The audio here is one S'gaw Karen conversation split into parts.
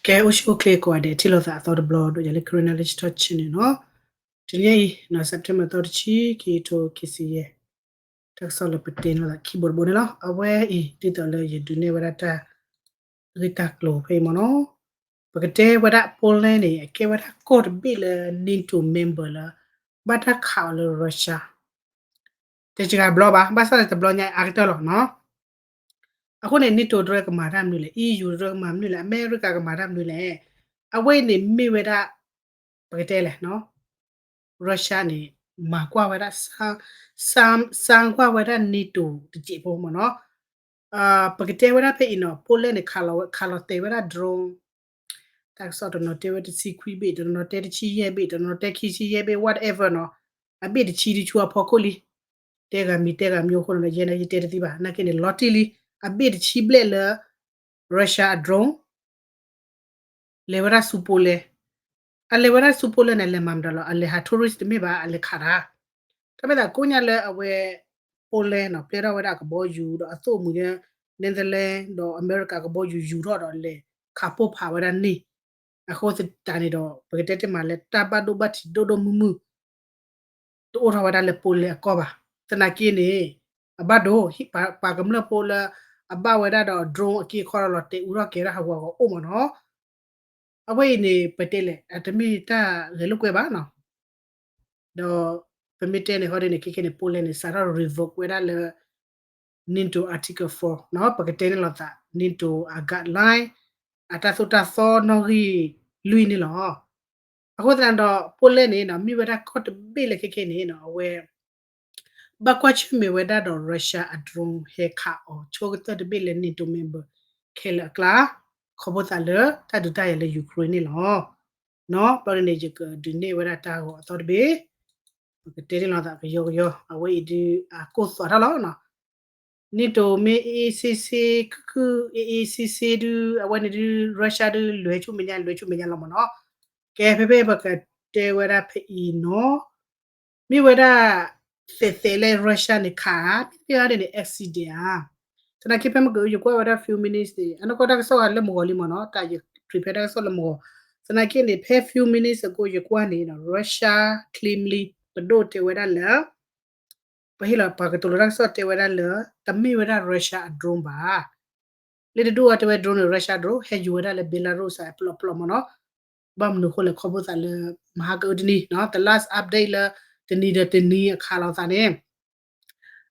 ကဲ အိၣ်ဆူၣ်အိၣ်ချ့ကိးဂၤဒဲး ထံၣ်လိာ်သးအသီတဘျီဒီး ယၤလၢ Karen Knowledge Talk Channel န့ၣ်နီၤ, တနံၤအံၤ September သီတဆံ ခံကထိခံဆံယဲၢ်, တၢ်ကစီၣ်လၢပတဲန့ၢ်လိာ်သး keyboard တဘိန့ၣ်လီၤ. အဝဲအံၤ ဒ်သိးလၢယဒုးနဲၣ်ဝဲဒၣ်တၢ် ဂ့ၢ်တၢ်ကျိၤဖဲအံၤမ့ၢ်နီၤ, ပကတဲဝဲဒၣ် Poland န့ၣ် အကဲဝဲဒၣ်ကီၢ်တဘ့ၣ်လၢ NATO member လၢ ဘၣ်တၢ်ခးအီၤလၢ Russia တစှၤဘျီဘၣ်, ဘၣ်ဆၣ်န့ၣ်တဘျီညါအါကတၢၢ်လီၤနီၤ. အဃိန့ၣ် NATO တရၢကမၤတၢ်မနုၤလဲၣ်, EU တရၢကမၤမနုၤလဲၣ်, အမဲရကၤကမၤတၢ်မနုၤလဲၣ်, အဝဲအံၤန့ၣ်မ့ၢ်ဝဲဒၣ် ပကတဲလဲၣ်နီၤ Russia န့ၣ် မၤကွၢ်ဝဲဒၣ် စၢကွၢ်ဝဲဒၣ် NATO တစဲးဖိမ့ၢ်နီၤ. ပကတဲဝဲဒၣ်ဖဲအံၤနီၤ Poland န့ၣ် ခးလီၤတဲာ်ဝဲဒၣ် drone, တၢ်ကစီၣ်တနီၤတဲဝဲတဆံခွံဘ့ၣ်, တနီၤတဲတဆံယဲၢ်ဘ့ၣ်, တနီၤတဲခံဆံယဲၢ်ဘ့ၣ် whatever နီၤ, အဘ့ၣ်တဆံတဆူအဖီခိၣ်လံ. တဲဂၤမံၤတဲဂၤမံၤအဃိန့ၣ်ဒီး ယဲန့ၣ်ယတဲတသ့ဘၣ်, နာ်က့န့ၣ် လီၤတံၢ်လံ, အဘ့ၣ်တဆံဘျဲၣ်လၢ Russia အ drone လဲၤဝဲဒၣ်ဆူ Poland, အလဲၤဝဲဒၣ်ဆူ Poland န့ၣ် အလဲၤမၤမတၤလီၤ, အလဲၤဟး tourist တမ့ၢ်ဘၣ်, အလဲၤခးတၢ်. တၢ်မ့ၢ်သးကိးညါလၢအဝဲ Poland နီၤ ပျဲထီၣ်ဝဲဒၣ်အကဘီယူၤဒီးအသိၣ်အမုာ်လၢ Netherlands ဒီးအမဲရကၤကဘီယူၤယူၤထီၣ်ဒီးလဲၤခးပိၢ်ဖးဝဲဒၣ်န့ၣ်, အဃိသတးန့ၣ်ဒီး ပကတဲတ့ၢ်မးလၢတၢ်ဘၣ်ဒိဘၣ်ထံးဒိၣ်ဒိၣ်မုၢ်မုၢ် တအိၣ်ထီၣ်ဝဲဒၣ်လၢ Poland အကီၢ်ဘၣ်. သနာ်က့န့ၣ် အဘၣ်ဒိ ပှၤကမျၢၢ်ဖိလၢ အဘၣ်ဝဲဒၣ်ဒီး drone အက့အခီလီၤတဲာ်အူထီၣ်ကဲထီၣ်ဟးဂူာ်ဂီၤအိၣ်မ့ၢ်နီၤ. အဝဲအံၤန့ၣ် ပတဲလဲၣ် အတမ့ၢ်တၢ်ဂဲၤလိာ်ကွဲဘၣ်နီၤ. ဒီးပမ့ၢ်တဲန့ၣ် ဟီဒ်န့ၣ် ခဲခဲန့ၣ် Poland န့ၣ် စးထီၣ် revoke ဝဲဒၣ်လၢ NATO Article four နီၤ, ပကတဲန့ၣ်လိာ်သး NATO အ guideline အတၢ်သိၣ်တၢ်သီနီၣ်ဂံၢ်လွံၢ်န့ၣ်လီၤ. အဃိသတးဒီး Poland န့ၣ်နီၤ မ့ၢ်ဝဲဒၣ်ကီၢ်တဘ့ၣ်လၢခဲခဲန့ၣ်နီၤ အဝဲ ဘၣ်ကွၢ်ဆၢၣ်မဲာ်ဝဲဒၣ်ဒီး Russia အ drone ဟဲခးအီၤ ဆိကတၢၢ်တဘ့ၣ်လၢ NATO member ခဲလၢာ်အကျါ, ခီဖျိသးလၢတၢ်ဒုးတၢ်ယၤလၢ Ukraine န့ၣ်လီၤ. နီၤ ဘျီန့ၣ် ယကဒုးနဲၣ်ဝဲဒၣ်တၢ်ဂီၤအသီတဘ့ၣ်, ပကတဲန့ၣ်လိာ်သးကယီကယီ အဝဲအံၤဒုးအကိၢ်သွးထီၣ်လီၤ. NATO မ့ၢ် အေးအေးဆေးဆေး ခုၣ်ခုၣ် အေးအေးဆေးဆေး ဒုး အဝဲန့ၣ်ဒုး Russia ဒုး လွဲၤဆူမဲာ်ညါ လွဲၤဆူမဲာ်ညါလီၤမ့ၢ်နီၤ. ကဲ ဖဲဖဲပကတဲဝဲဒၣ်ဖဲအံၤနီၤ, မ့ၢ်ဝဲဒၣ် သဲးသဲးလၢ Russia န့ၣ်ခးဧါ, မ့ၢ်တမ့ၢ်ဧါန့ၣ် accident ဧါ. သနာ်က့ဖဲမ့ၢ်က ယကွၢ်ဝဲဒၣ် few minutes န့ၣ် အနီၢ်ကီၢ်တၢ်ကစီၣ်ဂၤလၢမုၢ်ဂီၤလံမ့ၢ်နီၤ, တၢ်ယ prepare တၢ်ကစီၣ်လၢမုၢ်ဂီၤ, သနာ်က့န့ၣ် ဖဲ few minutes ago ယကွၢ်န့ၣ်နီၤ Russia claim လံ ပဒိၣ်တဲဝဲဒၣ်လၢ ပဟ့ၣ်လီၤပှၤကတိၤလီၤတၢ်ကစီၣ်တဲဝဲဒၣ်လၢ တမ့ၢ်ဝဲဒၣ် Russia အ drone ဘၣ်. လၢတဒူၣ်အတဲဝဲ drone န့ၣ် Russia drone ဟဲယူၤဝဲဒၣ်လၢ Belarus အပျီပျီမ့ၢ်နီၤ. ဘၣ်မနုၤအဃိလဲၣ် ခီဖျိသးလၢ မဟါကအုတနံၤနီၤ the last update လၢ တနံၤဒီးတနံၤအခးလိာ်သးန့ၣ်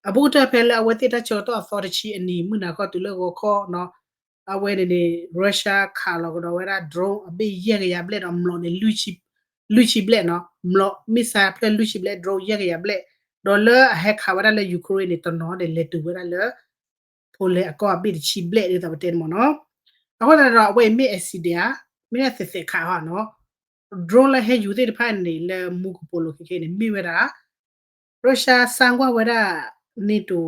အဘူးကတၢၢ်ဖဲလၢအဝဲသ့ၣ်တၢ်ဆၢကတီၢ်အသီတဆံအနံၤ မုၢ်နၤခီတုၤလၢဂီၤခီနီၤ, အဝဲန့ၣ်န့ၣ် Russia ခးလီၤကဒီးဝဲဒၣ် drone အဘ့ၣ်ယဲၢ်ကယၤဘျဲၣ်ဒီး မျိာ်န့ၣ် လွံၢ်ဆံဘျဲၣ်နီၤ, မျိာ် missile ဖျၢၣ်လွံၢ်ဆံဘျဲၣ် drone ယဲၢ်ကယၤဘျဲၣ်, ဒီးလၢအဟဲခးဝဲဒၣ်လၢ Ukraine န့ၣ် တနီၤန့ၣ် လဲၤတုၤဝဲဒၣ်လၢ Poland အကီၢ်အဘ့ၣ်တဆံဘျဲၣ်ဒ်သိးပတဲန့ၣ်မ့ၢ်နီၤ. အဃိသတးဒီး အဝဲအံၤမ့ၢ် accident ဧါ, မ့ၢ်သဲးသဲးခးဧါနီၤ, drone လၢဟဲယူၤသ့ၣ်တဖၣ်န့ၣ် လၢမူကပိာ်လိၤ ခဲခဲန့ၣ် မ့ၢ်ဝဲဒၣ် Russia စၢကွၢ်ဝဲဒၣ် NATO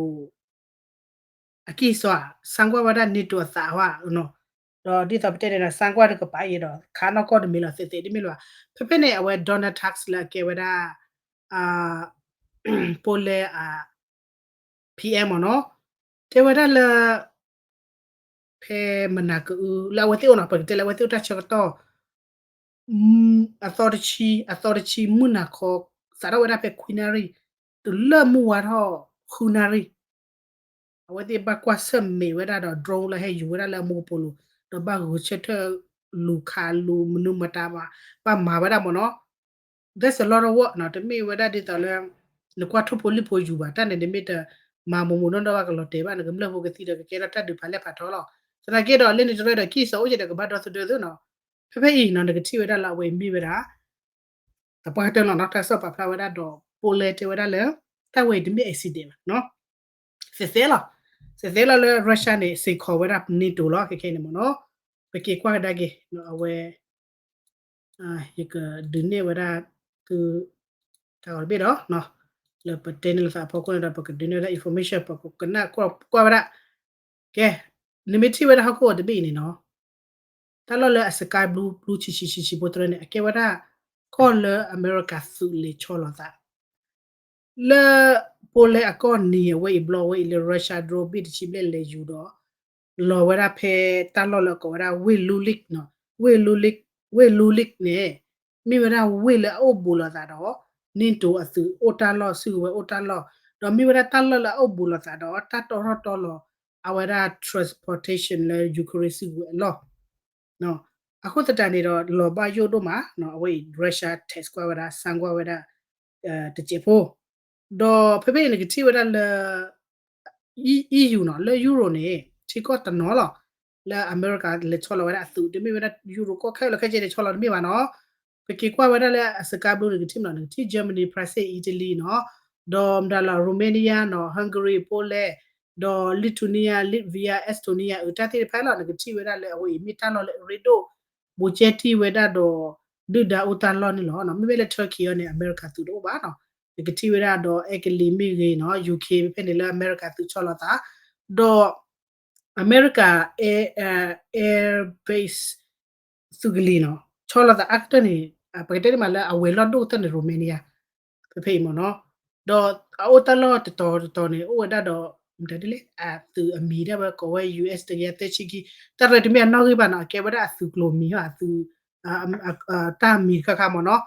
အကံၢ်စီဧါ, စၢကွၢ်ဝဲဒၣ် NATO အသးဧါ, ဒီးဒ်သိးပတဲန့ၣ်ဒီး စၢကွၢ်တကပၤအံၤဒီး ခးနီၢ်ကီၢ်တမံၤလီၤ သဲးသဲးတမ့ၢ်လၢၤဘၣ်. ဖဲဖဲန့ၣ် အဝဲ Donald Tusk လၢအကဲဝဲဒၣ် Poland အ PM မ့ၢ်နီၤ, တဲဝဲဒၣ်လၢ ဖဲမုၢ်နၤကအု လၢအဝဲသ့ၣ်အိၣ်နီၤ ပကတဲလၢအဝဲသ့ၣ်အိၣ်တၢ်ဆၢကတီၢ် အသီတဆံ အသီတဆံမုၢ်နၤခီ စးထီၣ်ဝဲဒၣ်ဖဲခွံနၣ်ရံၣ် တုၤလၢမုၢ်ဝါထီၣ်ဃုနၣ်ရံၣ် အဝဲသ့ၣ်ဘၣ်ကွၢ်ဆၢၣ်မဲာ်ဝဲဒၣ်ဒီး drone လၢဟဲယူၤဝဲဒၣ်လၢအမူကပိာ်လိၤ ဒီးဘၣ်ဂုာ်ဆၢထၢၣ် လူၤခးလူၤမနုၤမတၤဘၣ် ဘၣ်မၤဝဲဒၣ်မ့ၢ်နီၤ. That's a lot of work နီၤ, တမ့ၢ်ဝဲဒၣ်ဒ်သိးလၢ နကွၢ်ထိၣ်ဖိလံၣ်ဖိယူၤဘၣ်, တၢ်န့ၣ် နမ့ၢ်တမၤမိၢ်မိၢ်နီၢ်နီၢ်ဘၣ်ကလီၤတဲာ်ဘၣ်, နကမျၢၢ်ဖိကသံဒီးကကဲထီၣ်တၢ်ဒုးဖးလဲၢ်ဖးထီလီၤ. သနာ်က့ဒီး လၢန့ၣ်တရၢဒီး ကံၢ်စီအိၣ်ကဒီးကဘၣ်ဒီသဒၢသုနီၤ. ဖဲဖဲအံၤနီၤ နကထံၣ်ဝဲဒၣ်လၢအဝဲအံၤမ့ၢ်ဝဲဒၣ် သပှၢ်ကတၢၢ်လီၤနီၤ, တၢ်ကစီၣ်ပာ်ဖျါဝဲဒၣ်ဒီး Poland တဲဝဲဒၣ်လၢ တၢ်ဝဲအံၤတမ့ၢ် accident ဘၣ်နီၤ, သဲးသဲးလီၤ, သဲးသဲးလီၤလၢ Russia န့ၣ် စ့ၢ်ကီးဝဲဒၣ် NATO လီၤ ခဲခဲအံၤန့ၣ်မ့ၢ်နီၤ, ပက့ၤကွၢ်ကဒါက့ၤ အဝဲ ယကဒုးနဲၣ်ဝဲဒၣ်သု တၢ်ဂီၤတဘ့ၣ်ဒီး လၢပတဲန့ၢ်လိာ်သးအဖီခိၣ်န့ၣ်ဒီး ပကဒုးနဲၣ်ဝဲဒၣ် information ပကကနၣ်ကွၢ်ဝဲဒၣ်, ကဲ, နမ့ၢ်ထံၣ်ဝဲဒၣ်ဟီၣ်ခိၣ်အတဘ့ၣ်အံၤန့ၣ်နီၤ, တၢ်လီၢ်လၢအ sky blue blue ဆံးဆံးဆံးဆံးဖိတရၢန့ၣ် အကဲဝဲဒၣ် ကီၢ်လၢအမဲရကၤသုးလဲၤဆီလီၤသး လၢ Poland အကီၢ်နံၤအဝဲအံၤဘျီဝဲအံၤလၢ Russia drone ဘ့ၣ်တဆံဘျဲၣ်လဲၤယူၤဒီး လီၤဝဲဒၣ်ဖဲတၢ်လီၢ်လၢအကိးဝဲဒၣ် ဝ့ၢ် Lulik နီၤ, ဝ့ၢ်လူလံၣ်န့ၣ် မ့ၢ်ဝဲဒၣ်ဝ့ၢ်လၢအအိၣ်ဘူးလိာ်သးဒီး NATO အသုးအိၣ်တၢ်လီၢ် စုကဝဲၤအိၣ်တၢ်လီၢ်, ဒီးမ့ၢ်ဝဲဒၣ်တၢ်လီၢ်လၢအအိၣ်ဘူးလိာ်သးဒီး တၢ်တီထီၣ်တီလီၤ အဝဲဒၣ် transportation လၢ Ukraine စုကဝဲၤအလီၢ် အဃိသတးန့ၣ်ဒီး လီၤဘၣ်ယိၣ်ဒိၣ်မး အဝဲအံၤ Russia tax ကွၢ်ဝဲဒၣ် ဆန်းကွၢ်ဝဲဒၣ် တစဲးဖိ, ဒီးဖဲဖဲအံၤနကထံၣ်ဝဲဒၣ်လၢ EU နီၤ လၢ Euro န့ၣ် ထံကီၢ်တနီၤလီၤ လၢအမဲရကၤလဲၤဆီလီၤဝဲဒၣ်အသုး တမ့ၢ်ဝဲဒၣ် Euro ကီၢ်ခဲလၢာ်ခဲဆ့န့ၣ် ဆီလီၤတမ့ၢ်ဘၣ်နီၤ. ပက့ၤကွၢ်ဝဲဒၣ်လၢအစကါဘျူးန့ၣ် နကထံၣ်မနီၤ နကထံၣ် Germany, France, Italy နီၤ, ဒီးမတၤလီၤ Romania နီၤ, Hungary, Poland, ဒီး Lithuania, Latvia, Estonia အတၢ်သ့ၣ်တဖၣ်လီၤ နကထံၣ်ဝဲဒၣ်လၢအဝဲအံၤ မ့ၢ်တၢ်လီၢ်လၢအရ့ဒိၣ် ဘူးကဲတံၢ်ဝဲဒၣ်ဒီး ဒုၣ်ဒါအိၣ်တၢ်လီၢ်န့ၣ်လီၤ. မ့မ့ၢ်လၢ Turkey အံၤန့ၣ် အမဲရကၤသုးတအိၣ်ဘၣ်နီၤ. နကထံၣ်ဝဲဒၣ်ဒီး အဲကလံးမ့ၢ်ဂ့ၤနီၤ UK ဖဲန့ၣ်လၢအမဲရကၤသုးဆီလီၤသး ဒီး အမဲရကၤ air base သုးကလံၤနီၤ ဆီလီၤသးအါကတၢၢ်န့ၣ် ပကတဲန့ၣ်မးလၢအဝဲၤလီၢ်ဒိၣ်ကတၢၢ်န့ၣ် Romania ဖဲဖဲအံၤမ့ၢ်နီၤ. ဒီးအအိၣ်တၢ်လီၢ်တတီၤတတီၤန့ၣ် အိၣ်ဝဲဒၣ်ဒီး မတၤဒ်လဲၣ် အသုးအမံၤဒၣ်ဝဲကိးဝဲ US တကယၤသၢဆံခံ တၢ်ရဲၣ်တမ့ၢ်အနီၣ်ဂံၢ်ဘၣ်နီၤ အကဲဝဲဒၣ်အသုးကျိၤမံၤဟီ အသုး တၢ်မံၤတခါခါမ့ၢ်နီၤ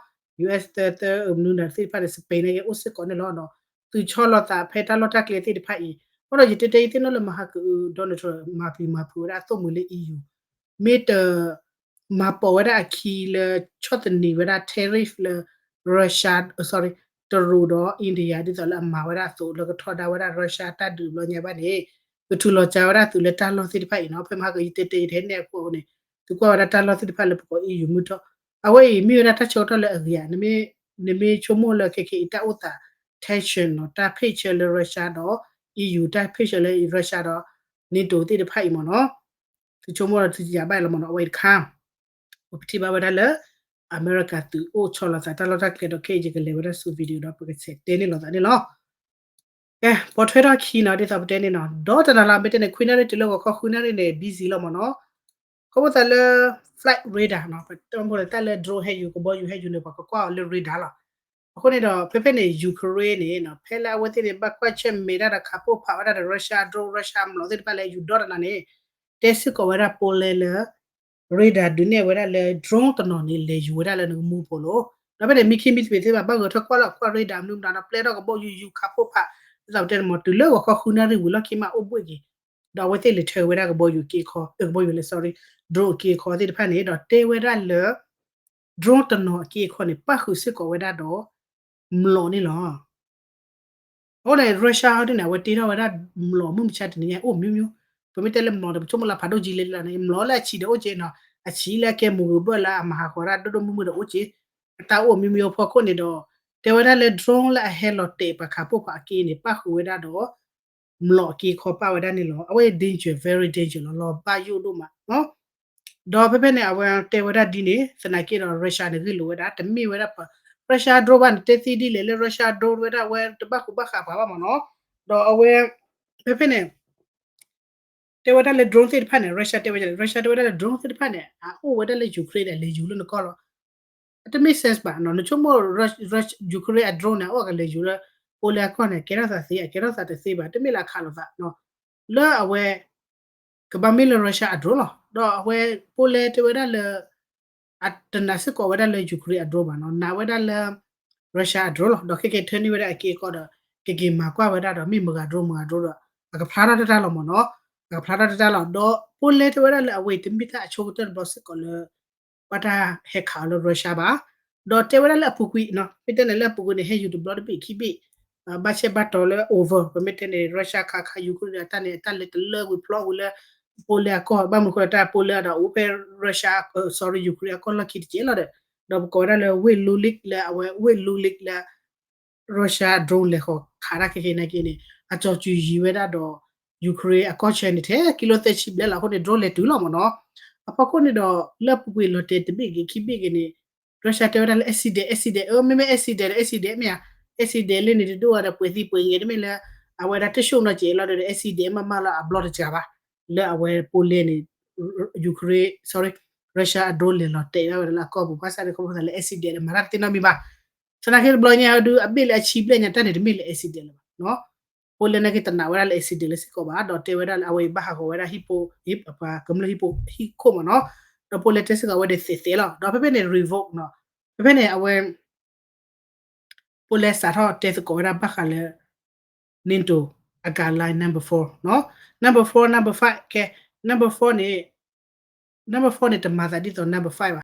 US သၢသၢ မနုၤဒၣ်သ့ၣ်တဖၣ်န့ၣ် Spain န့ၣ်က့ၤအိၣ်စ့ၢ်ကီးန့ၣ်လီၤ. သုးဆီလီၤသးဖဲတၢ်လီၢ်တၢ်ကျဲသ့ၣ်တဖၣ်အံၤ အဃိဒီးယတဲတဲယသ့ၣ်နီၣ်လၢမဟါကအု Donald Trump မၤပျံၤမၤဖုးဝဲဒၣ်အသိၣ်မှံၤလၢ EU မ့ၢ်တ မၤပိာ်ဝဲဒၣ်အခံလၢ ဆီၣ်သနံးဝဲဒၣ် tariff လၢ Russia, sorry, တရူးဒီး India ဒ်သိးလၢအမၤဝဲဒၣ်အသိးလၢကထီဒါဝဲဒၣ် Russia တၢ်ဒုးဘျီညါဘၣ်န့ၣ် ကထူးလီၤစှၤဝဲဒၣ်သုးလၢတၢ်လီၢ်သ့ၣ်တဖၣ်အံၤနီၤ. ဖဲမဟါကအု ယတဲတဲယတဲနဲၣ်အဃိန့ၣ် သုကွၢ်ဝဲဒၣ်တၢ်လီၢ်သ့ၣ်တဖၣ်လၢပကိး EU မုၢ်ထီၣ် အဝဲအံၤမ့ၢ်ဝဲဒၣ်တၢ်ဆၢကတီၢ်လၢအဂ့ၤဧါ နမ့ၢ်ဆိကမိၣ်လၢခဲခဲအံၤတၢ်အိၣ်သး tension နီၤ တၢ်ဖ့ၣ်ဆၢလၢ Russia ဒီး EU တၢ်ဖ့ၣ်ဆၢလၢ Russia ဒီး NATO သ့ၣ်တဖၣ်အံၤမ့ၢ်နီၤ သုဆိကမိၣ်လီၤသုယၤဘၣ်လီၤမ့ၢ်နီၤ အဝဲအံၤတခါ ပထံၣ်ဘၣ်ဝဲဒၣ်လၢ အမဲရကၤသုးအိၣ်ဆီလီၤသးတၢ်လီၢ်တၢ်ကျဲဒီးခဲအံၤယကလဲၤဝဲဒၣ်ဆူ video ဒီးပကဆဲးတဲန့ၢ်လိာ်သးန့ၣ်လီၤ. ကဲ ပိာ်ထွဲထီၣ်ခံနီၤ ဒ်သိးပတဲန့ၣ်နီၤ ဒီတနၤလီၤ မ့ၢ်တဲန့ၣ် ခွံနၣ်ရံၣ်တုၤလၢဂီၤခီဃုနၣ်ရံၣ်န့ၣ် busy လီၤမ့ၢ်နီၤ ခီဖျိသးလၢ flight radar နီၤ ပတဲမ့ၢ်တၢ်လၢ drone ဟဲယူၤ ကဘီယူၤဟဲယူၤန့ၣ် ပှၤကကွၢ်အီၤလၢ radar လီၤ. အဃိန့ၣ်ဒီး ဖဲဖဲန့ၣ် Ukraine န့ၣ်နီၤ ဖဲလၢအဝဲသ့ၣ်န့ၣ် ဘၣ်ကွၢ်ဆၢၣ်မဲာ်တၢ်ဒီးခးပိၢ်ဖးဝဲဒၣ်ဒီး Russia drone Russia မျိာ်သ့ၣ်တဖၣ်လၢယူၤဒီတနၤန့ၣ် တဲစ့ၢ်ကီးဝဲဒၣ် Poland လၢ radar ဒုးနဲၣ်ဝဲဒၣ်လၢ drone တနီၤန့ၣ် လဲၤယူၤဝဲဒၣ်လၢနကမူဖိလီၤ. ဒီးဖဲန့ၣ် မ့ၢ်ခံမံၤသပ့ၤသ့ၣ်တဖၣ် ဘၣ်ဂဲၤထီၣ်ကွၢ်လၢကွၢ် radar မနုၤမတၤဒီး ပျဲထီၣ်ကဘီယူၤယူၤခးပိၢ်ဖး ဒ်သိးပတဲန့ၣ်မ့ၢ် တုၤလၢဂီၤခီဃုနၣ်ရံၣ်ဝံၤလီၢ်ခံမးအိၣ်ဘှ့ၣ်က့ၤ ဒီးအဝဲသ့ၣ်လဲၤထၢဝဲဒၣ်ကဘီယူၤက့အခီ ကဘီယူၤလဲၤ sorry drone က့အခီသ့ၣ်တဖၣ်န့ၣ် ဒီးတဲဝဲဒၣ်လၢ drone တနီၤအက့အခီန့ၣ် ပၣ်ဃုာ်စ့ၢ်ကီးဝဲဒၣ်ဒီး မျိာ်န့ၣ်လီၤ. အဃိန့ၣ် Russia ဟီဒ်န့ၣ် အဝဲတ့ထီၣ်ဝဲဒၣ်မျိာ်မုၢ်မဆါတနံၤညါ အိၣ် မျိုးမျိုး ပမ့ၢ်တဲလၢမျိာ်ဒီး ပဆိကမိၣ်လၢဖးဒိၣ်ကံလံလီၤန့ၣ် မျိာ်လၢအဆံးဒီးအိၣ်က့နီၤ အဆံးလၢအကဲမုၢ်ဂုၤဘၢၣ်လၢအမၤဟးဂီၤဒၣ်ဒိၣ်ဒိၣ်မုၢ်မုၢ်ဒီးအိၣ်က့ အတၢ်အိၣ် မျိုးမျိုး ဖီခိၣ်န့ၣ်ဒီး တဲဝဲဒၣ်လၢ drone လၢအဟဲလီၤတဲာ်ပှၤခးပိၢ်ဖးအက့န့ၣ် ပၣ်ဃုာ်ဝဲဒၣ်ဒီး မျိာ်အက့အခီပၣ်ဝဲဒၣ်န့ၣ်လီၤ. အဝဲ danger very danger လီၤ လီၤဘၣ်ယိၣ်ဒိၣ်မး ဒီးဖဲဖဲန့ၣ် အဝဲတဲဝဲဒၣ်ဒ်န့ၣ် သနာ်က့ဒီး Russia န့ၣ် ဂ့ၢ်လိာ်ဝဲဒၣ် တမ့ၢ်ဝဲဒၣ် Russia drone ဘၣ်န့ၣ် တဲသ့ဒ်လဲၣ်လၢ Russia drone ဝဲဒၣ်ဝဲတဘၣ်ဃူဘၣ်ဃးပှၤဘၣ်မ့ၢ်နီၤ ဒီးအဝဲ ဖဲဖဲန့ၣ် တဲဝဲဒၣ်လၢ drone သ့ၣ်တဖၣ်န့ၣ် Russia တဲဝဲဒၣ်လၢ Russia တဲဝဲဒၣ်လၢ drone သ့ၣ်တဖၣ်န့ၣ် အအိၣ်ဝဲဒၣ်လၢ Ukraine န့ၣ် လဲၤယူၤလၢနကီၢ်လီၤ. တမ့ၢ် sense ဘၣ် နဆိကမိၣ် Ukraine အ drone န့ၣ် အအိၣ်ကလဲၤယူၤလၢ Poland အကီၢ်န့ၣ် ကဲထီၣ်သးသ့ အကဲထီၣ်သးတသ့ဘၣ် တမ့ၢ်လၢအခးလိာ်သး လၢအဝဲ ကဘၣ်မ့ၢ်လၢ Russia အ drone လီၤ. ဒီးအဝဲ Poland တဲဝဲဒၣ်လၢ အတနာ်စ့ၢ်ကီးဝဲဒၣ်လၢ Ukraine အ drone ဘၣ်နီၤ နာ်ဝဲဒၣ်လၢ Russia အ drone လီၤ. ဒီးခဲကဲထၢန့ၢ်ဝဲဒၣ်အက့အခီဒီး ကက့ၤမၤကွၢ်ဝဲဒၣ်ဒီး မ့ၢ်မတၤ drone မတၤ drone ဒီး အကဖျါထီၣ်တၢ်တၢ်လီၤမ့ၢ်နီၤ အကဖျါထီၣ်တၢ်တၢ်လီၤ. ဒီး Poland တဲဝဲဒၣ်လၢအဝဲအံၤ တမ့ၢ်တၢ်အဆိကတၢၢ်တဘျီစ့ၢ်ကီးလၢ ဘၣ်တၢ်ဟဲခးအီၤလၢ Russia ဘၣ်. ဒီးတဲဝဲဒၣ်လၢအပူၤကွံာ် မ့ၢ်တဲန့ၣ်လၢအပူၤကွံာ်န့ၣ် ဟဲယူၤတဘျီတဘ့ၣ်ခံဘ့ၣ် ဘၣ်ဆၣ်ဘၣ်တီၤလၢ over ပမ့ၢ်တဲန့ၣ် Russia ခးခး Ukraine ဒီးတၢ်န့ၣ် တၢ်လဲၤတလၢဝံၤဖျီဝံၤလၢ Poland အကီၢ် ဘၣ်မနုၤဃိဒီးတၢ် Poland ဒီးအိၣ်ဖဲ Russia, sorry Ukraine အကီၢ်လီၢ်ခံတကဲလီၤဒီး ဒီးပကိးဝဲဒၣ်လၢ ဝ့ၢ် Luhansk လၢအဝဲ ဝ့ၢ် Luhansk လၢ Russia drone လဲၤဃီၤခးတၢ်ခဲခဲနာ်က့န့ၣ် အကၠီၤစူၤယံၤဝဲဒၣ်ဒီး Ukraine အကီၢ်ဆၢန့ၣ် ထဲ ကံလိသၢဆံဘျဲၣ်လီၤ. အဃိန့ၣ် drone လဲၤတုၤလီၤမ့ၢ်နီၤ. အဖီခိၣ်န့ၣ်ဒီး လၢအပူၤကွံာ်လီၤတဲာ်တဘ့ၣ်ဂ့ၤခံဘ့ၣ်ဂ့ၤန့ၣ် Russia တဲဝဲဒၣ်လၢ accident accident အၢ မ့မ့ၢ် accident accident မ့ၢ်ဧါ accident လၢန့ၣ်တဒိၣ်ဝဲဒီးပှဲၤသံပှဲၤငဲၤတမ့ၢ်လၢ အဝဲဒၣ်တၢ်ဆိၣ်နီၤစဲးလီၤဒီး accident မ့ၢ်မ့ၢ်လီၤအဘျီတစှၤဘၣ် လၢအဝဲ Poland န့ၣ် Ukraine, sorry, Russia အ drone လဲၤလီၤတဲာ်ဘၣ်ဝဲဒၣ်လၢအကီၢ်ပူၤ ဘၣ်ဆၣ်န့ၣ် ခီဖျိသးလၢ accident လၢမၤတၢ်တသ့နီတမံၤဘၣ်. သနာ်က့တဘျီညါဒုး အဘ့ၣ်လၢအဆံဘျဲၣ်ညါတၢ်န့ၣ် တမ့ၢ်လၢ accident လၢၤဘၣ်နီၤ. Poland နာ်က့တနာ်ဝဲဒၣ်လၢ accident လၢၤစ့ၢ်ကီးဘၣ် ဒီးတဲဝဲဒၣ်လၢအဝဲအံၤဘၣ်ဟးဂီၤဝဲဒၣ်ဟံၣ်ဖိ ဟံၣ်ပှၤကမျၢၢ်ဟံၣ်ဖိဟံၣ်ခိၣ်မ့ၢ်နီၤ. ဒီးPolandတဲစ့ၢ်ကီးအဝဲဒၣ်သ့ၣ်သ့ၣ်လီၤ. ဒီးဖဲဖဲန့ၣ် revoke နီၤ, ဖဲဖဲန့ၣ် အဝဲ Poland စးထီၣ်တဲသကိးဝဲဒၣ်ဘၣ်ဃးလၢ NATO အကၤ line number four နီၤ, number four, number five ကဲ, number four န့ၣ်, number four န့ၣ် တမၤသးဒ်သိး number five ဘၣ်.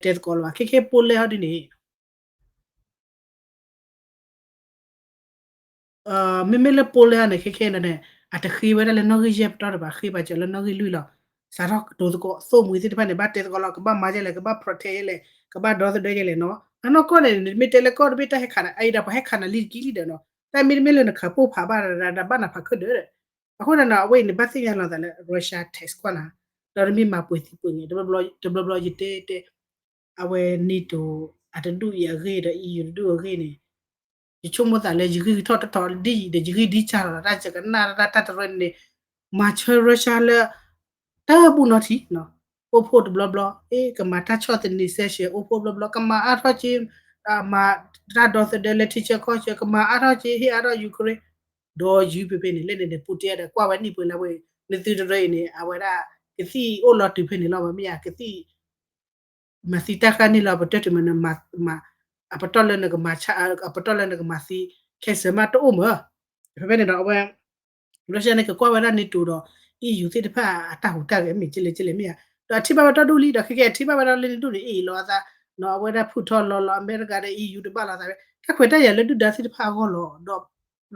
တဲသကိးလၢၤဘၣ်, ခဲခဲ Poland ဟီဒ်န့ၣ် မ့မ့ၢ်လၢ Poland န့ၣ် ခဲခဲန့ၣ်န့ၣ် အတဃ့ဝဲဒၣ်လၢနီၣ်ဂံၢ်ယဲၢ်ပတီၢ်တဘၣ်, ဃ့ဘၣ်စၢၤလၢနီၣ်ဂံၢ်လွံၢ်လီၤ. စးထီၣ်ကတိၤသကိး သိၣ်မှံၤသ့ၣ်တဖၣ်န့ၣ် ဘၣ်တဲသကိးလီၤ, ကဘၣ်မၤဒ်လဲၣ်, ကဘၣ် protect ဒ်လဲၣ်, ကဘၣ်ဒီသဒၢဒ်လဲၣ်နီၤ. အနီၢ်ကီၢ်န့ၣ် နမ့ၢ်တဲလၢကီၢ်တဘ့ၣ်တၢ်ဟဲခးနၤ အအံၤဒီးပှၤဟဲခးနၤလံတကံၢ်လံဒီးနီၤ, တၢ်မ့တမ့ၢ်လၢနခးပိၢ်ဖးဘၣ်ဒီး ဘၣ်နၤဖးခၢၣ်ဒၢးဒီး အဃိန့ၣ်နီၤ အဝဲအံၤန့ၣ် ဘၣ်သ့ၣ်ညါလီၤသးလၢ Russia tax ကွၢ်နၤ, ဒီးတမ့ၢ်မၤပှဲၤသံပှဲၤန့ၣ် တဘျီဘျီယတဲတဲ အဝဲ NATO အတဒူၣ်အံၤအဂ့ၢ်ဒီး EU တဒူၣ်အဂ့ၢ်န့ၣ် ယဆိကမိၣ်သးလၢယဂံၢ်ထီၣ်တထီၣ်ဒ်အံၤဒီး ယဂံၢ်ဒ်စၢ်လီၤ, တၢ်စကနၣ်တၢ်တရၢန့ၣ် မၤဆၢ Russia လၢ တၢ်ဘူၣ်နီၣ်ထံနီၤ, အိၣ်ဖှိၣ်တဘျီဘျီ, အ့ ကမၤတၢ်ဆီၣ်သနံးစဲရှဲ အိၣ်ဖှိၣ်ဘျီဘျီ, ကမၤအါထီၣ်က့ၤ မၤတၢ်ဒီသဒၢလၢထံဆၢကီၢ်ဆၢ, ကမၤအါထီၣ်က့ၤ ဟ့ၣ်အါထီၣ် Ukraine, ဒီးယုၢ်ဖဲဖဲန့ၣ် လၢန့ၣ်န့ၣ် Putin ဒီးကွၢ်ဝဲနံၣ်ပှဲၤလၢဝဲ နသုတရၢအံၤန့ၣ် အဝဲဒၣ် ကသံၣ်အိၣ်လီၤတုၤဖဲန့ၣ်လီၤ, မ့ၢ်ယါ ကသံၣ် မၤသံတၢ်ဃာ်န့ၣ်လီၤ, ပတဲတုၤမး အပတီၢ်လၢနကမၤဆါ အပတီၢ်လၢနကမၤသံ cancer မးတအိၣ်မး. ဖဲဖဲန့ၣ်ဒီးအဝဲ Russia န့ၣ် ကကွၢ်ဝဲဒၣ် NATO ဒီး EU သ့ၣ်တဖၣ်အတၢ်ဟူးတၢ်ဂဲၤ မ့ၢ်ကလဲၣ်ကလဲၣ်မ့ၢ်ဧါ, ဒီးအထံၣ်ဘၣ်ဝဲတၢ်ဒူၣ်လံ, ဒီးခဲကဲအထံၣ်ဘၣ်ဝဲဒၣ်လၢနဒူၣ်န့ၣ် အ့ၣ်လီၤအသး, အဝဲဒၣ်ဖုၣ်ထီၣ်လီၤလီၤ အမဲရကၤဒီး EU တဘၣ်လိာ်သးဝဲ တၢ်ခွဲးတၢ်ယာ်လၢဒုၣ်ဒါသ့ၣ်တဖၣ်အဂီၢ်လီၤ. ဒီး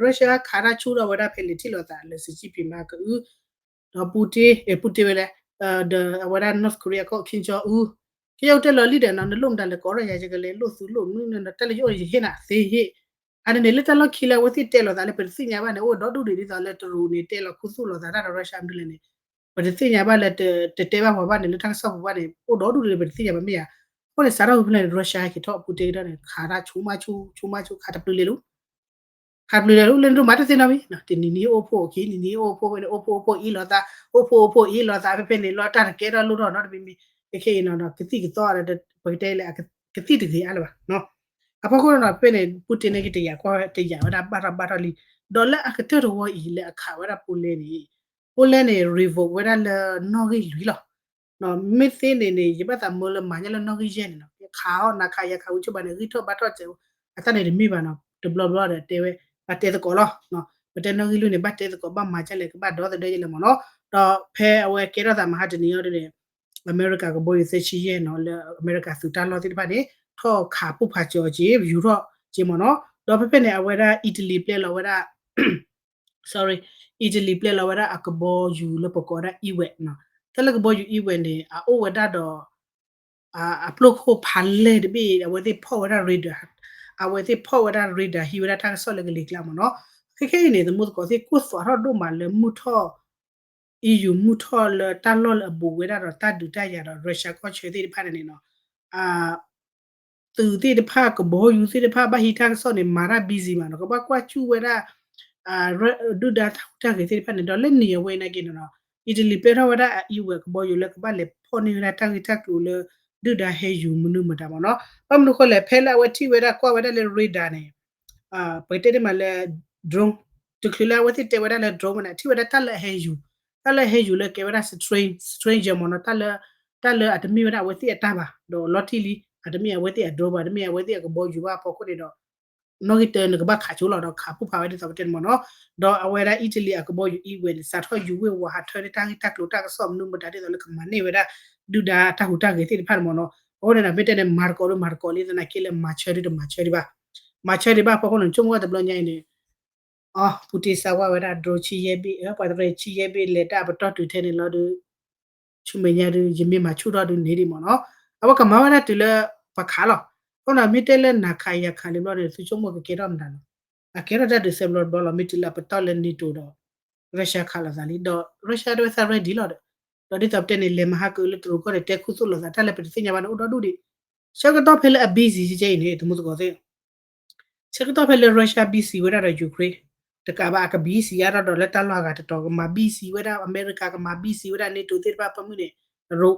Russia ခးတၢ်ဆူၣ်ထီၣ်ဝဲဒၣ်ဖဲလဲၣ်ထံၣ်လိာ်သးလၢ Xi Jinping မၤကအု ဒီး Putin, အဲ Putin ဝဲလဲၣ်, ဒီးအဝဲဒၣ် North Korea ကီၢ် Kim Jong Un, ကယဲၢ်တဲလီၤလံဒီးနီၤ နလိၣ်မတၤလဲၣ် ကိးထီၣ်ယၤယကလဲၤလိၣ်သုလိၣ်မုၢ်န့ၣ်ဒီး တၢ်လၢယအိၣ်န့ၣ် ယဟ့ၣ်နၤသ့ဟ့ၣ်, အန့ၣ်န့ၣ် လၢတၢ်လီၢ်ခံလၢအဝဲသ့ၣ်တဲလိာ်သးလၢပတသ့ၣ်ညါဘၣ်န့ၣ် အိၣ်ဒီဒူၣ်ဒံးဒ်သိးလၢတရူးန့ၣ် တဲလီၤခူသူၣ်လိာ်သးတၢ်ဒီး Russia မနုၤလဲၣ်န့ၣ် ပတသ့ၣ်ညါဘၣ်လၢ တတဲဘၣ်ပှၤဘၣ်န့ၣ် လၢတၢ်ကစီၣ်ပူၤဘၣ်န့ၣ် အိၣ်ဒီဒူၣ်ဒံးလၢပတသ့ၣ်ညါဘၣ်မ့ၢ်ဧါ. အဃိန့ၣ် စးထီၣ်ဖဲဖဲန့ၣ် Russia ဟဲက့ၤထီၣ် Putin ကဒီးန့ၣ် ခးတၢ်ဆူၣ်မးဆူၣ် ဆူၣ်မးဆူၣ် ခးတပျုၤလဲၤလၢ ခးတပျုၤလဲၤလၢ လၢနဒိၣ်မးတသ့နီတမံၤ, တနံၤနံၤအိၣ်ဖှိၣ်အခံ နံၤနံၤအိၣ်ဖှိၣ်ဖဲန့ၣ် အိၣ်ဖှိၣ်အိၣ်ဖှိၣ်အ့ၣ်လိာ်သး, အိၣ်ဖှိၣ်အိၣ်ဖှိၣ်အ့ၣ်လိာ်သး ဖဲဖဲန့ၣ် လီၤတၢ်တကဲထီၣ်လိၣ်ထီၣ်နီတမံၤမံၤ, ခဲခဲအံၤနီၤ ကသံၣ်ကသီဒီး ပကတဲလၢ ကသံၣ်တဂ့ၤအါလၢၤဘၣ်. အဖီခိၣ်နီၤ ဖဲန့ၣ် Putin န့ၣ် ကတယာ်ကွၢ်တယာ်ဝဲဒၣ်ဘၣ်ထီၣ်ဘၣ်ထီၣ်လံ, ဒီးလၢအကတၢၢ်တဝီအံၤ လၢအခးဝဲဒၣ် Poland န့ၣ် Poland န့ၣ် revoke ဝဲဒၣ်လၢနီၣ်ဂံၢ်လွံၢ်လီၤ. မ့ၢ်သ့န့ၣ်န့ၣ် ယဘၣ်သးမၢလၢမၤညါလၢနီၣ်ဂံၢ်ယဲၢ်န့ၣ်လီၤ. ခးအီၣ်နၤခးယၤခးဝံၤဆိဘၣ်န့ၣ် ဂံၢ်ထီၣ်ဘါထီၣ်စဲး, အတၢ်န့ၣ်တမ့ၢ်ဘၣ်နီၤ, တဘျီဘျီဒီးတဲဝဲ ဘၣ်တဲသကိးလီၤ. ပတဲနီၣ်ဂံၢ်လွံၢ်န့ၣ် ဘၣ်တဲသကိး ဘၣ်မၤဒ်လဲၣ် ကဘၣ်ဒီသဒၢဒ်လဲၣ်မ့ၢ်နီၤ. ဒီးဖဲအဝဲကဲထီၣ်သးမဟါတနံၤအံၤဒ်န့ၣ် အမဲရကၤကဘီယူၤသၢဆံယဲၢ်နီၤ လၢအမဲရကၤသုးတၢ်လီၢ်သ့ၣ်တဖၣ်န့ၣ် ထီၣ်ခးပိၢ်ဖးကၠီၤက့ၤ ယူၤထီၣ်က့ၤမ့ၢ်နီၤ. ဒီးဖဲဖဲန့ၣ် အဝဲဒၣ် Italy ပျဲလီၤဝဲဒၣ် sorry, Italy ပျဲလီၤဝဲဒၣ်အကဘီယူၤလၢပကိးဝဲဒၣ် Ewed နီၤ. တၢ်လၢကဘီယူၤ Ewed န့ၣ် အအိၣ်ဝဲဒၣ်ဒီး အပျိၢ်ခိၣ်ဖးလဲၢ်တဘ့ၣ် အဝဲသ့ၣ်ဖီၣ်ဝဲဒၣ် radar, အဝဲသ့ၣ်ဖီၣ်ဝဲဒၣ် radar ဟံးဝဲဒၣ်တၢ်ကစီၣ်လၢကလံၤကျါမ့ၢ်နီၤ. ခဲခဲအံၤန့ၣ် သမူသကိးသ့ၣ်ကိၢ်သွးထီၣ်ဒိၣ်မးလၢမုၢ်ထီၣ် EU မုၢ်ထီၣ်လၢတၢ်လီၢ်လၢအဘူးဝဲဒၣ်ဒီး တၢ်ဒုးတၢ်ယၤဒီး Russia ကီၢ်ဆၢသ့ၣ်တဖၣ်န့ၣ်န့ၣ်နီၤ သုးသ့ၣ်တဖၣ် ကဘီယူၤသ့ၣ်တဖၣ် ဘၣ်ဟံးတၢ်ကစီၣ်န့ၣ် မၤတၢ် busy မးနီၤ. ကဘၣ်ကွၢ်စူၣ်ဝဲဒၣ် ဒုၣ်ဒါတၢ်ဟူးတၢ်ဂဲၤသ့ၣ်တဖၣ်န့ၣ် ဒီးလၢနံၤအဝဲအံၤနာ်က့န့ၣ်နီၤ Italy ပျဲထီၣ်ဝဲဒၣ်အ Ewed ကဘီယူၤလၢကဘၣ်လဲၤဖီၣ်န့ၢ်ဝဲဒၣ်တၢ်ဂ့ၢ်တၢ်ကျိၤလၢ ဒုၣ်ဒါဟဲယူၤမနုၤမတၤမ့ၢ်နီၤ. ဘၣ်မနုၤဃိလဲၣ် ဖဲလၢအဝဲထံၣ်ဝဲဒၣ်ကွၢ်ဝဲဒၣ်လၢ radar န့ၣ် ပကတဲဒ်မးလၢ drone တချုးလၢအဝဲသ့ၣ်တဲဝဲဒၣ်လၢ drone မ့ၢ်န့ၣ် ထံၣ်ဝဲဒၣ်တၢ်လၢအဟဲယူၤ, တၢ်လၢအဟဲယူၤလၢကဲဝဲဒၣ် stranger မ့ၢ်နီၤ တၢ်လၢအတမ့ၢ်ဝဲဒၣ်အဝဲသ့ၣ်အတၢ်ဘၣ် ဒီးလီၤတံၢ်လံ အတမ့ၢ်အဝဲသ့ၣ်အ drone ဘၣ် တမ့ၢ်အဝဲသ့ၣ်အကဘီယူၤဘၣ်အဖီခိၣ်န့ၣ်ဒီး နီၣ်ဂံၢ်တၢန့ၣ်ကဘၣ်ခးဆိလီၤဒီးခးပိၢ်ဖးဝဲဒ်သိးပတဲန့ၣ်မ့ၢ်နီၤ. ဒီးအဝဲဒၣ် Italy အကဘီယူၤ Ewed န့ၣ် စးထီၣ်ယူၤဝ့ၢ်ဝီၤဟးထၢန့ၢ်တၢ်ဂ့ၢ်တၢ်ကျိၤတၢ်ကစီၣ်မနုၤမတၤဒ်သိးလၢကမၤန့ၢ်ဝဲဒၣ် ဒုၣ်ဒါတၢ်ဟူးတၢ်ဂဲၤသ့ၣ်တဖၣ်န့ၣ်မ့ၢ်နီၤ. အဃိန့ၣ်ဒီး မ့ၢ်တဲန့ၣ် မၤသကိးဒီးမၤသကိးလံသနာ်က့လၢမၤဆၢဒုးတမၤဆၢဒံးဘၣ်. မၤဆၢဒံးဘၣ်အဖီခိၣ်န့ၣ် ဆိကမိၣ်ဝဲတဘျီညါအံၤန့ၣ် အ Putin စးဝါဝဲဒၣ် drone ဆံယဲၢ်ဘ့ၣ် ပှၤတရံးဆံယဲၢ်ဘ့ၣ် လဲၤတၢ်အပတီၢ်တုၤထဲန့ၣ်လီၤဒီး ဆူမဲာ်ညါဒီး ယမ့ၢ်မၤဆူၣ်ထီၣ်ဒုးန့ၣ်ဒံးမ့ၢ်နီၤ. အဝဲကမၤဝဲဒၣ်တုၤလၢပှၤခးလီၤ. အဃိန့ၣ် မ့ၢ်တဲလၢနၤခးယၤခးလံဘျီန့ၣ် သုဆိကမိၣ်ကကဲထီၣ်မတၤလီၤ. အကဲထီၣ်တၢ်ဒုးစဲးဘျီတဘျီလီၤ မ့ၢ်တုၤလၢအပတီၢ်လၢ NATO ဒီး Russia ခးလိာ်သးလံ ဒီး Russia တဲဝဲသး ready လီၤဒီး ဒီးဒ်သိးပတဲန့ၣ် လဲၤမၤဟးကၢလၢတရူးကီၢ်န့ၣ် တဲခူသူၣ်လိာ်သး တၢ်လၢပတသ့ၣ်ညါဘၣ်န့ၣ် အိၣ်ဒီဒူၣ်ဒံး ဆၢကတီၢ်ဖဲလၢအ busy ကဲကဲအံၤန့ၣ် တမူသကိးသ့ၣ် ဆၢကတီၢ်ဖဲလၢ Russia busy ဝဲဒၣ်ဒီး Ukraine တကးဘၣ်အက busy အါထီၣ်ဒီးလၢတၢ်လီၢ်အဂၤတတီၤ ကမၤ busy ဝဲဒၣ် အမဲရကၤ ကမၤ busy ဝဲဒၣ် NATO သ့ၣ်တဖၣ်ဖၢမုၢ်န့ၣ် တရူး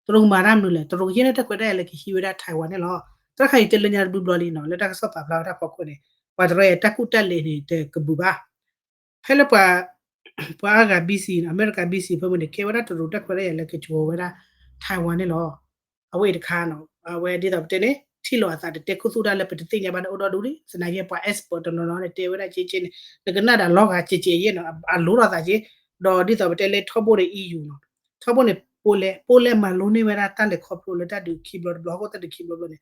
တရူးကမၤတၢ်မနုၤလဲၣ် တရူးကဟ့ၣ်န့ၢ်တၢ်ခွဲးတၢ်ယာ်လၢကဟံးဝဲဒၣ် Taiwan န့ၣ်လီၤ. တၢ်ခါအံၤတဲလၢညါတဘျီဘျီလံနီၤ လၢတၢ်ကစီၣ်ပာ်ဖျါဝဲဒၣ်ဖီခိၣ်န့ၣ် ပှၤတရၢအံၤတၢ်ကူၣ်တၢ်လဲၤန့ၣ် တကဘူးဘၣ် ဖဲလၢပှၤ ပှၤအါဂၤ busy နီၤ အမဲရကၤ busy ဖဲမုၢ်န့ၣ် ကဲဝဲဒၣ်တရူးတၢ်ခွဲးတၢ်ယာ်လၢကကဝီၤဝဲဒၣ် Taiwan န့ၣ်လီၤ. အဝဲအံၤတခါနီၤ အဝဲဒ်သိးပတဲန့ၣ် ထံၣ်လိာ်အသးတတဲခူသူၣ်တၢ်လၢပတသ့ၣ်ညါဘၣ်န့ၣ် အိၣ်ဒီဒူၣ်ဒံး သနာ်က့ပှၤ expert တနီၤနီၤန့ၣ် တဲဝဲဒၣ်ကဲကဲန့ၣ် နကနၣ်ဒၣ်လီၤဂာ်ကဲကဲယဲၢ်နီၤ အလိၤလိာ်သးက့ ဒီးဒ်သိးပတဲလၢထီဘိန့ၣ် EU နီၤ ထီဘိန့ၣ် Poland Poland မၤလိန့ၢ်ဝဲဒၣ်တၢ်လဲၤခီဖျိလၢတၢ်ဒုးခံဘျီတဘျီ အဃိတၢ်ဒုးခံဘျီတဘျီန့ၣ်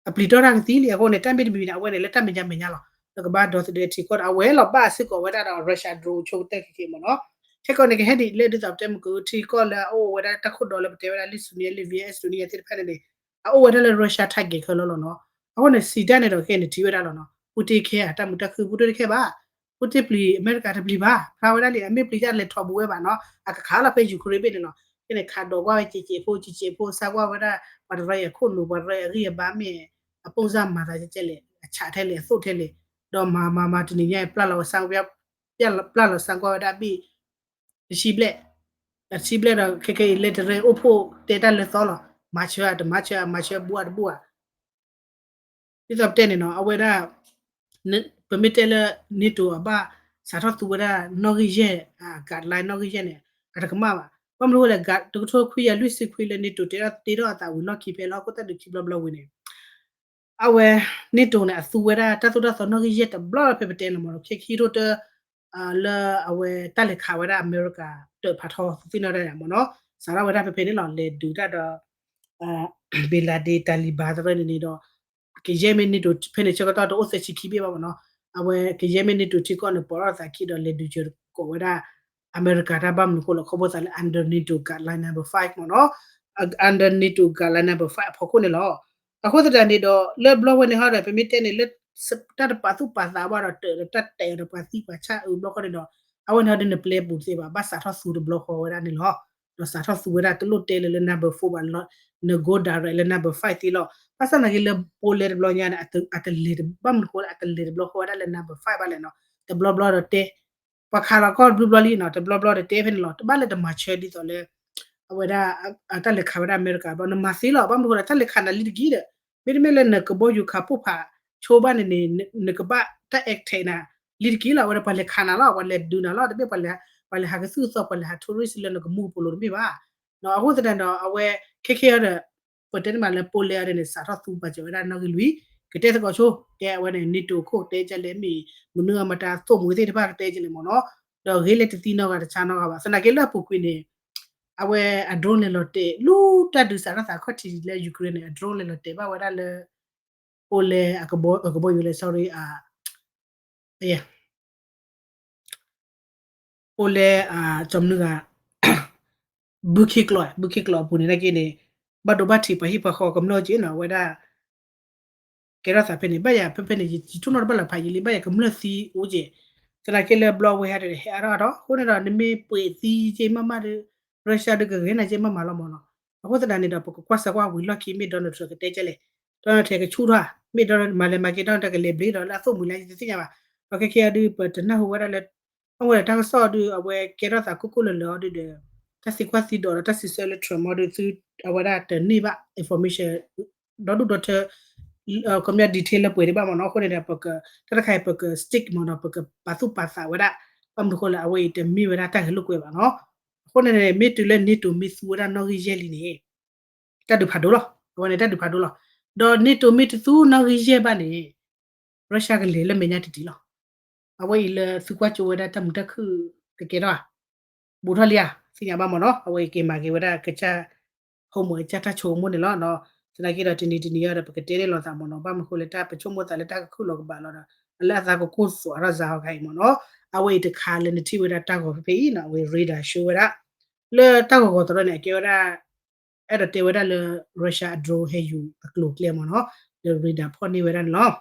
အပျံၤတီၢ်တၢ်ကသံလံ အဃိန့ၣ် တၢ်မ့ၢ်တမံၤန့ၣ် အဝဲန့ၣ် လၢတၢ်မဲာ်ညါမဲာ်ညါလီၤ လၢကဘၣ်ဒီသဒၢထံကီၢ်ဒီး အဝဲလီၤဘၣ်စ့ၢ်ကီးဝဲဒၣ်ဒီး Russia drone ဆိကတၢၢ်ခဲခဲမ့ၢ်နီၤ ခဲကီးန့ၣ် ကဟဲဒ်လဲၣ်ဒ်သိးပတဲမုၢ်ကထံကီၢ်လၢအအိၣ်ဝဲဒၣ်တၢ်ခိၣ်ဒီလၢပတဲဝဲဒၣ် Lithuania Latvia Estonia သ့ၣ်တဖၣ်န့ၣ်န့ၣ် အအိၣ်ဝဲဒၣ်လၢ Russia target ခဲလၢာ်လီၤနီၤ အဃိန့ၣ် စံးတၢ်န့ၣ်ဒီး ခဲန့ၣ်ထံၣ်ဝဲဒၣ်လီၤနီၤ Putin ခဲအတၢ်မုာ်တၢ်ခုၣ် Putin တခဲဘၣ် Putin ပျံၤ အမဲရကၤတပျံၤဘၣ် ဖျါဝဲဒၣ်လံ အမ့ၢ်ပျံၤတၢ်လဲၤထီၣ်ဘူးဝဲဘၣ်နီၤ အကခးလီၤဖဲ Ukraine ဘ့ၣ်န့ၣ်လီၤ ခဲန့ၣ် ခးဒိးကွၢ်ဝဲကဲကဲဖိ ကဲကဲဖိ စၢ်ကွၢ်ဝဲဒၣ် ပှၤတရၢအခိၣ်နူာ် ပှၤတရၢအဂံၢ်အဘါမ့ၢ် အပိၢ်စၢ်မၤသးကဲကဲလဲၣ် အဆးထဲလဲၣ် အသိၣ်ထဲလဲၣ် ဒီးမၤမၤမၤတနံၤညါ ပျၢ်လီၤ ပျၢ်လီၤစၢ်ကွၢ်ဝဲဒၣ်ဘ့ၣ် တဆံဘျဲၣ် တဆံဘျဲၣ်ဒီး ခဲခဲအံၤ လၢတရၢအိၣ်ဖှိၣ်တဲတၢ်လၢသီလီၤ မၤဆၢအတမၤဆၢ အမၤဆၢဘူးအတဘူးဧါ ဒ်သိးပတဲန့ၣ်နီၤ အဝဲဒၣ် ပမ့ၢ်တဲလၢ NATO အဘၣ်စးထီၣ်သူဝဲဒၣ်နီၣ်ဂံၢ်ယဲၢ် guideline နီၣ်ဂံၢ်ယဲၢ်န့ၣ် အတကမၣ်ဘၣ် ဘၣ်မနုၤအဃိလဲၣ် တကထိခွံကယၤလွံၢ်ဆံခွံလၢ NATO တဲထီၣ်တ့ထီၣ်အသးဝံၤလီၢ်ခံဖဲလၢဟီၣ်ခိၣ်တၢ်ဒုးခံဘျီဘျီဝံၤန့ၣ် အဝဲ NATO န့ၣ် အသူဝဲဒၣ်တၢ်သိၣ်တၢ်သီနီၣ်ဂံၢ်ယဲၢ်တဘျီဖဲပတဲလီၤမ့ၢ်နီၤ ခဲခံကထိတၢ လၢအဝဲတၢ်လဲၤခးဝဲဒၣ်အမဲရကၤ တၢးဖးထီ သ့ၣ်နီၣ်တၢ်မ့ၢ်နီၤ စးထီၣ်ဝဲဒၣ်ဖဲဖဲန့ၣ်လီၤ လဲၤဒုးတၢ်ဒီး bin Laden Taliban တရၢန့ၣ်န့ၣ်ဒီး ကယဲၢ်မ့ၢ် NATO ဖဲန့ၣ် ဆၢကတီၢ်တအိၣ်သၢဆံခံဘ့ၣ်ဘၣ်မ့ၢ်နီၤ အဝဲကယဲၢ်မ့ၢ် NATO ထံကီၢ်န့ၣ် ပိာ်ထီၣ်သးခံဒီးလဲၤဒုးစၢၤကိးဝဲဒၣ် အမဲရကၤတၢ်ဘၣ်မနုၤဃိလဲၣ် ခီဖျိသးလၢ under NATO guideline number five မ့ၢ်နီၤ under NATO guideline number five အဖီခိၣ်န့ၣ်လီၤ. အဃိသတးန့ၣ်ဒီး လၢဘျီဝဲန့ၣ်ဟီဒီး ပမ့ၢ်တဲန့ၣ်လၢ တၢ်တပာ်သူၣ်ပာ်သးဘၣ်ဒီး တၢးဒီးတၢ်တဲာ်ဒီးပှၤသံပှၤဆၣ်အုးဘျီဃီန့ၣ်ဒီး အဝဲန့ၣ်ဟီဒ်နပျဲပူၤတသ့ဘၣ် ဘၣ်စးထီၣ်သူတဘျီဃီဝဲဒၣ်န့ၣ်လီၤ. ဒီးစးထီၣ်သူဝဲဒၣ်တလိၣ်တဲလၢလၢ number four ဘၣ်လီၤ န go direct လၢ number five သ့လီၤ. ဘၣ်ဆၣ်သနာ်က့လၢ Poland တဘျီညါန့ၣ် အတလဲၤ ဘၣ်မနုၤဃိလၢအတလဲၤတဘျီဃီဝဲဒၣ်လၢ number five ဘၣ်လဲၣ်နီၤ တဘျီဘျီဒီးတဲ ပှၤခးလီၤကီၢ်တဘျီဘျီလံနီၤ တဘျီဘျီဒီးတဲဖဲန့ၣ်လီၤ တဘၣ်လၢတမၤဆၢဒ်သိးလၢ အဝဲဒၣ် တၢ်လဲၤခးဝဲဒၣ်အမဲရကၤဘျီ နမၤသ့လီၤ ဘၣ်မနုၤဃိဒီး တၢ်လဲၤခးနၤလံတက့ၢ်ဒီး မ့တမ့ၢ်လၢနကဘီယူၤခးပိၢ်ဖးဆိဘၣ်န့ၣ်န့ၣ် နကဘၣ်တၢ် attack နၤလံတက့ၢ်လီၤ အဝဲဒၣ်ပှၤလဲၤခးနၤလီၤ ပှၤလဲၤဒုးနၤလီၤ တမ့ၢ်ပှၤလဲၤဟးကသုၣ်ကသီ ပှၤလဲၤဟး tourist လၢနကမူပူၤလိၤတမ့ၢ်ဘၣ် အဃိသတးဒီး အဝဲခဲခဲအံၤဒီး ပတဲန့ၣ်မးလၢ Poland အံၤန့ၣ် စးထီၣ်သူပာ်စၢၤဝဲဒၣ်နီၣ်ဂံၢ်လွံၢ် ကတဲသကိးဆိ ကဲအဝဲန့ၣ် NATO ခိၣ်တဲကလဲၣ်မ့ၢ် မနုၤအမတၤသိၣ်မှံၤသ့ၣ်တဖၣ်ကတဲကလဲၣ်မ့ၢ်နီၤ ဒီးဂ့ၤလၢတသံနီတဂၤတဆါနီတဂၤဘၣ် သနာ်က့လၢအပူၤကွံာ်န့ၣ် အဝဲအ drone လဲၤလီၤတဲာ် လူတၢ်ဒုးစးထီၣ်သးခီၣ်ထံးလၢ Ukraine န့ၣ် အ drone လဲၤလီၤတဲာ်ဘၣ်ဝဲဒၣ်လၢ Poland အကဘီယူၤလဲၣ် sorry အ Poland ကၠီမနုၤဂၤ ဘုခ့ကျိး ဘုခ့ကျိးအပူၤန့ၣ်နာ်က့န့ၣ် ဘၣ်ဒိဘၣ်ထံးပှၤဟံၣ်ပှၤဃီကမျၢၢ်က့နီၤ အဝဲဒၣ် ကဲထီၣ်သးဖဲန့ၣ် ဘၣ်ယၤဖဲဖဲန့ၣ် ယထိၣ်နီၣ်တဘၣ်လၢၤဖးယံာ်လံ ဘၣ်ယၤကမျၢၢ်သံအိၣ်က့ သနာ်က့လၢဘျီဝဲဟဲဒီးဟဲအါထီၣ်အါထီၣ် အဃိန့ၣ်ဒီး နမ့ၢ်ပှ့ၤသံက့မးမးဒီး Russia ဒီးကဂ့ၤနၤက့မးမးလီၤမးနီၤ အဃိသတးန့ၣ်ဒီး ပကကွၢ်စၢၤကွၢ်ဝံၤလီၢ်ခံ မ့ၢ် Donald Trump ကတဲကလဲၣ် Donald Trump ကဆူၣ်ထီၣ် မ့ၢ် Donald မၤလဲၤမၤက့ Donald Trump ကလဲၤဘျ့ဒီးလၢအသိၣ်မှံၤလၢယတသ့ၣ်ညါဘၣ် ဒီးခဲခဲအံၤဒုး ပတနၢ်ဟူဝဲဒၣ်လၢ အဝဲတၢ်ကစီၣ်ဒုး အဝဲကဲထီၣ်သးခိၣ်ခိၣ်လၢာ်လၢာ်အီၤဒုးဒီး တၢ်သံကွၢ်သံဒိးဒီးတၢ်စံးဆၢလၢ Trump အီၤဒုး သုအဝဲဒၣ်တန့ၢ်ဘၣ် information ဒီဒူၣ်ဒီထၢ ခီပညီ detail လၢပှဲၤဒံးဘၣ်မ့ၢ်နီၤ အဃိန့ၣ်ဒီး ပက တၢ်တခါအံၤ ပက stick မ့ၢ်နီၤ ပကပာ်သူၣ်ပာ်သးဝဲဒၣ် ဘၣ်မနုၤဃိလၢအဝဲအံၤတမ့ၢ်ဝဲဒၣ်တၢ်ဂဲၤလိာ်ကွဲဘၣ်နီၤ အဃိန့ၣ်န့ၣ် မ့ၢ်တုၤလၢ NATO မ့ၢ်သူဝဲဒၣ်နီၣ်ဂံၢ်ယဲၢ်လံန့ၣ် တၢ်ဒုးဖးဒိၣ်လီၤ အဝဲန့ၣ်တၢ်ဒုးဖးဒိၣ်လီၤ ဒီး NATO မ့ၢ်တသူနီၣ်ဂံၢ်ယဲၢ်ဘၣ်န့ၣ် Russia ကလဲၤလၢမဲာ်ညါတံၢ်တံၢ်လီၤ အဝဲအံၤလၢသုကွၢ်ကၠိဝဲဒၣ်တၢ်မုာ်တၢ်ခုၣ်ကကဲထီၣ်ဧါ ဘူးထီၣ်လံဧါ သ့ၣ်ညါဘၣ်မ့ၢ်နီၤ အဝဲအံၤက့ၤမၤက့ၤဝဲဒၣ်ကစၢ် homework ကစၢ်တၢ်ဆိကမိၣ်န့ၣ်လီၤ သနာ်က့ဒီးတနံၤတနံၤအံၤဒီး ပကတဲန့ၢ်လိာ်သးမ့ၢ်နီၤ ဘၣ်မနုၤဃိလၢတၢ်ပဆိကမိၣ်သးလၢတၢ်ကခုၣ်လီၤကဘၣ်လီၤဒီး လၢအသးကကိၢ်သွးထီၣ်စါအီၤခါအံၤမ့ၢ်နီၤ အဝဲအံၤတခါလၢနထံၣ်ဝဲဒၣ်တၢ်ဂီၤဖဲဖဲအံၤနီၤ အဝဲ radar show ဝဲဒၣ် လၢတၢ်ဂီၤဂီၤတရၢန့ၣ် အကဲဝဲဒၣ် အဲၣ်ဒိးတဲဝဲဒၣ်လၢ Russia အ drone ဟဲယူၤအကျိၤအကျဲမ့ၢ်နီၤ လၢ radar ဖီၣ်န့ၢ်ဝဲဒၣ်န့ၣ်လီၤ.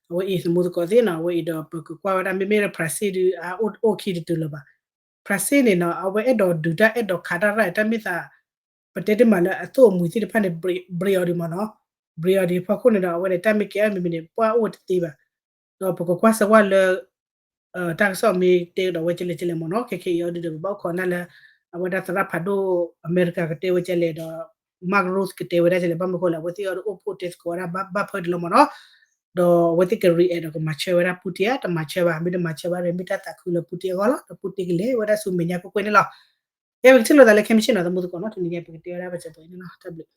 အဝဲအံၤသမူသကိးသ့ၣ်နီၤ အဝဲအံၤဒီးပကကွၢ်ဝဲဒၣ် မ့မ့ၢ်လၢ Brazil ဒုး အအိၣ်အိၣ်ခံတတုၤလၢၤဘၣ်. Brazil န့ၣ်နီၤ အဝဲအဲၣ်ဒိးဒုးတၢ်အဲၣ်ဒိးခးတၢ်ရၣ် တၢ်မ့ၢ်သး ပတဲတမံၤလၢအသိၣ်အမှံၤသ့ၣ်တဖၣ်န့ၣ် ဘြံးအီၤဒံးမ့ၢ်နီၤ, ဘြံးအီၤဒံးအဖီခိၣ်န့ၣ်ဒီး အဝဲန့ၣ် တၢ်မ့ၢ်ကဲအမံၤမံၤန့ၣ် ပှၢ်အိၣ်တသ့ဘၣ်. ဒီးပကကွၢ်စၢၤဝဲလၢ တၢ်ကစီၣ်မ့ၢ်တဲကဒီးဝဲကလဲၣ်ကလဲၣ်မ့ၢ်နီၤ, ခဲခဲအံၤအီၤဒုးဒီး ပဘၣ်အိၣ်ခိးနၢ်လၢ အဝဲဒၣ်သရၣ်ဖးဒိၣ်အမဲရကၤကတဲဝဲကလဲၣ်ဒီး Mark Rutte ကတဲဝဲဒၣ်ကလဲၣ် ဘၣ်မနုၤဃိလဲၣ် အဝဲသ့ၣ်အီၤဒုးအိၣ်ဖှိၣ်တဲသကိးဝဲဒၣ်ဘၣ်ဖၢဒံးလီၤမ့ၢ်နီၤ. ဒီးအဝဲသ့ၣ်က react ဒီးကမၤဆၢဝဲဒၣ် Putin ဧါ တမၤဆၢဘၣ်, မ့ၢ်တမၤဆၢဘၣ်ဒီး မ့ၢ်တၢ်သးခုလၢ Putin အဂီၢ်လီၤ. ဒီး Putin ကလဲၤဝဲဒၣ်ဆူမဲာ်ညါကွ့ၢ်ကွ့ၢ်န့ၣ်လီၤ. ကဲ ပကထံၣ်လိာ်သးလၢခဲမုၢ်ဆ့ၣ်နီၤ သမူသကိးနီၤ, တနံၤညါပကတဲဝဲဒၣ်ပစဲးပှဲၤန့ၣ်လီၤ. တၢ်ဘျုး